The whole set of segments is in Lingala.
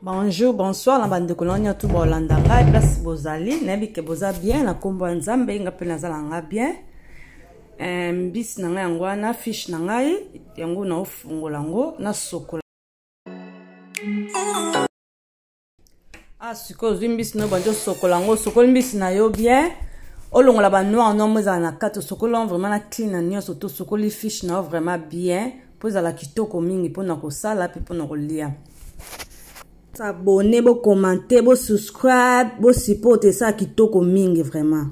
Bonjour, bonsoir na bandeko na nyonso bolanda ngai place bozali, nayebi ke boza bien na nkombo ya Nzambe, nga mpe naza na nga bien. Eh, mbisi na ngai yango wana, fiche na ngai yango naofungola yango nasokola. Ah, sikoyo ozwi mbisi na yo, bandi osokola yango, osokoli mbisi na yo bien, olongola ba noir noir mo ezala na kati, osokoli yango vraiment na clean na nyonso, to osokoli fiche na yo vraiment bien mpo ezala kitoko mingi mpona kosala mpe mpona kolia. S'abonner, bo commenter, bo subscribe, bo support, esa kitoko mingi vraiment.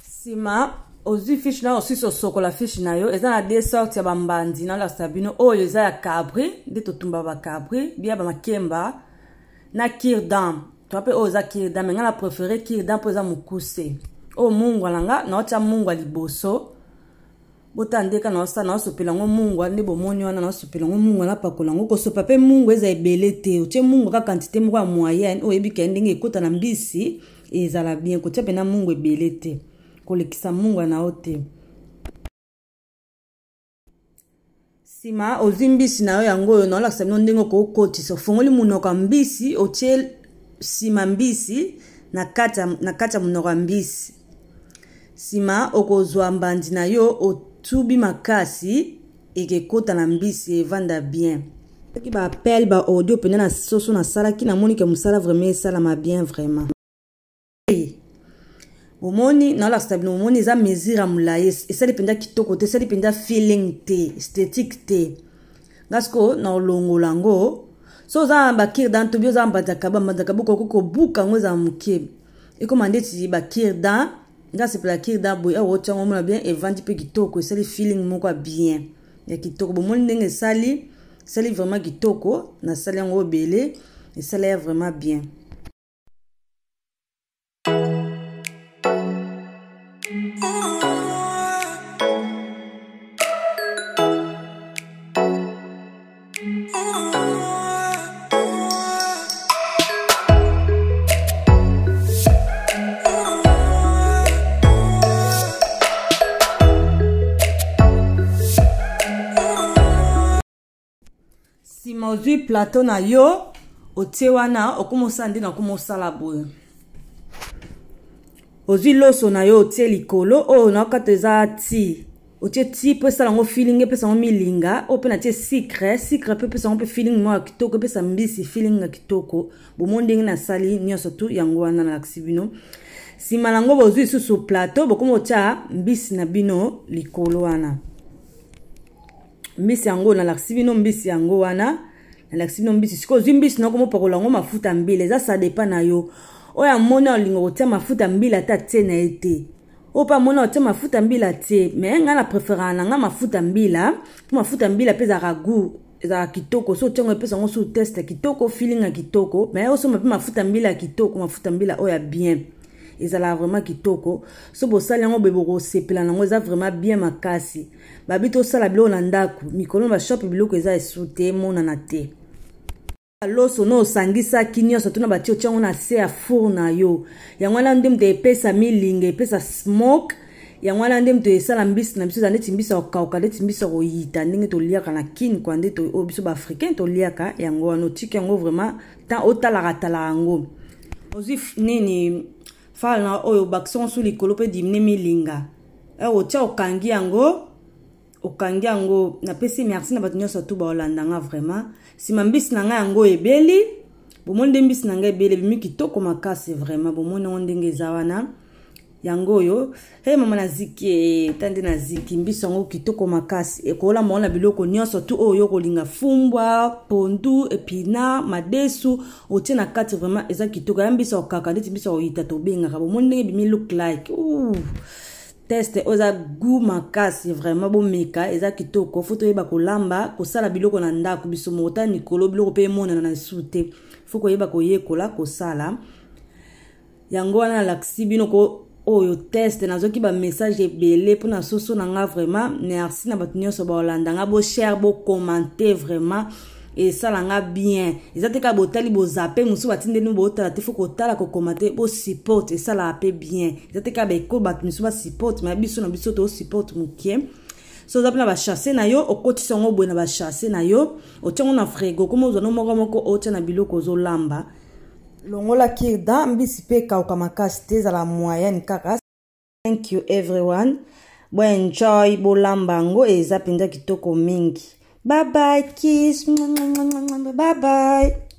Sima ozwi fiche na yo, osisi osokola fiche na yo, eza na deux sortes ya bambandi nalakisa bino. Oyo eza ya cabri nde totumba ba cabri bia ba makemba na cure-dent. Toa mpe oyo eza cure-dent, mais ngai na préféré cure-dent mpo eza mokuse. Oyo mungwa na nga naotya mungwa liboso, botala ndeka naosala, naosopela yango mungwa nde bomoni wana, naosopela yango mungwa, napakola yango. Kosopa mpe mungwa eza ebele te, otie mungwa kaka quantité moko ya moyenne oyo oyebi ke ndenge ekota na mbisi ezala bien. Kotia mpena mungwa ebele te, kolekisa mungwa na yo te. Nsima ozwi mbisi na yo yango oyo naolakisa bino ndenge okokotisa. Ofongoli monoko ya mbisi, otie nsima mbisi na kati ya monoko ya mbisi. Nsima okozwa mbandi na yo, otubi makasi, ekekota na mbisi, evanda bien. Soki ba appel ba audio mpenza na soso nasalaki, namoni ke mosala vraiment esalama bien vraiment. Bomoni naolakisa bino, bomoni eza mesure ya molai, esali mpenza kitoko te, esali mpenza feeling te, esthétique te. Nga sikoyo naolongola yango. So oza na ba cure-dent to bi oza na mbanzaka, ba mbanzaka bokoki kobuka yango, ezala moke, ekoma ndeti ba cure-dent. Nga sepela cure-dent boye, awa otia yango omona bien evandi mpe kitoko, esali feeling moko ya bien ya kitoko. Bomoni ndenge esali, esali vraiment kitoko. Nasali yango ebele, esali ya vraiment bien. Nsima ozwi plateau na yo, otie wana, okoma osala nde nakoma osala boye. Ozwi loso na yo, otie likolo oyo naokata eza ti, otie ti mpo esala yango feeling, epesa yango milinga. Oyo mpe natie sucre, sucre mpe epesa yango mpe feeling moko ya kitoko, epesa mbisi feeling ya kitoko. Bomoni ndenge nasali nyonso tu yango wana nalakisi bino. Nsima nango bozwi lisusu plateau, bokoma otya mbisi na bino likolo wana. Mbisi yango nalakisi bino, mbisi yango wana nalakisi bino mbisi. Sikoyo ozwi mbisi nako mopakola yango mafuta mbila, eza ça dépend na yo. Oyo amoni olinga kotia mafuta mbila ata tie na ye te, oyo mpe amoni otia mafuta mbila tie, mais ngai na préféraka na ngai mafuta mbila, mpo mafuta mbila mpe ezalaka goût, ezalaka kitoko. So otiango epesa yango su test ya kitoko, feeling ya kitoko. Mais osomba mpe mafuta mbila ya kitoko, mafuta mbila oyo ya bien ezalaka vraiment kitoko. So bosali yango boye, bokosepela nango, eza vraiment bien makasi. Babi tosala biloko na ndako, mikolo ba shop biloko eza esu te, emonana te. Loso no osangisaki nyonso tuna batie, otia yango na se ya four na yo, yango wana nde moto epesa milinga, epesa smoke. Yango wana nde moto esala mbisi na biso eza neti mbisi ya kokauka, neti mbisi ya koyita, ndenge toliaka na kini kwa, nde oyo biso baafricain toliaka yango wana. Otiki yango vraiment temps, otalaka talaka yango, ozwi nini fala na oyo obakisi yango su likolo mpe dimine milinga, otia, okangi yango, okangi yango. Napesi merci na bato nyonso tu baolanda nga vraiment. Nsima mbisi na ngai yango ebeli, bomoni nde mbisi na ngai ebeli, ebimi kitoko makasi vraiment. Bomoni yango ndenge eza wana, yango oyo. Hey, mama naziki ta nde naziki mbisi yango kitoko makasi. Ekolamba wana biloko nyonso tu oyo yo kolinga, fumbwa, pondu, epina, madesu, otie na kati, vraiment eza kitoko. Ya mbisi ya kokaka ndeti mbisi ya koyita tobengaka. Bomoni ndenge ebimi, look like. Ouh. Teste oyo eza goût makasi vraiment, bomeka, eza kitoko. Fo toyeba kolamba, kosala biloko na ndako biso moko. Ta mikolo biloko mpe emonana na esu te, fo koyeba koyekola kosala yango wana. Nalakisi bino ko oyo teste. Nazwaki bamessage ebele mpona soso na nga vraiment merci na bato nyonso baolanda nga, boshare, bokommente, vraiment esala nga bien. Eza te kaka botali bozape, mosusu batindeli botala te, fo kotala, kokommente, bosupport, esalaka mpe bien. Eza te kaka baeko bato misusu basupport, mais biso na biso tosupport mokie. So oza mpe na bachasse na yo, okotisa yango boye na bachasse na yo, otia yango na frigo, koma ozwa no moko moko, otia na biloko ozolamba. Longola kirda, mbisi mpe ekauka makasi te, ezala moyenne kaka. Thank you everyone, bo enjoy, bolamba yango, eza mpenza kitoko mingi. Bye bye, kiss, bye bye.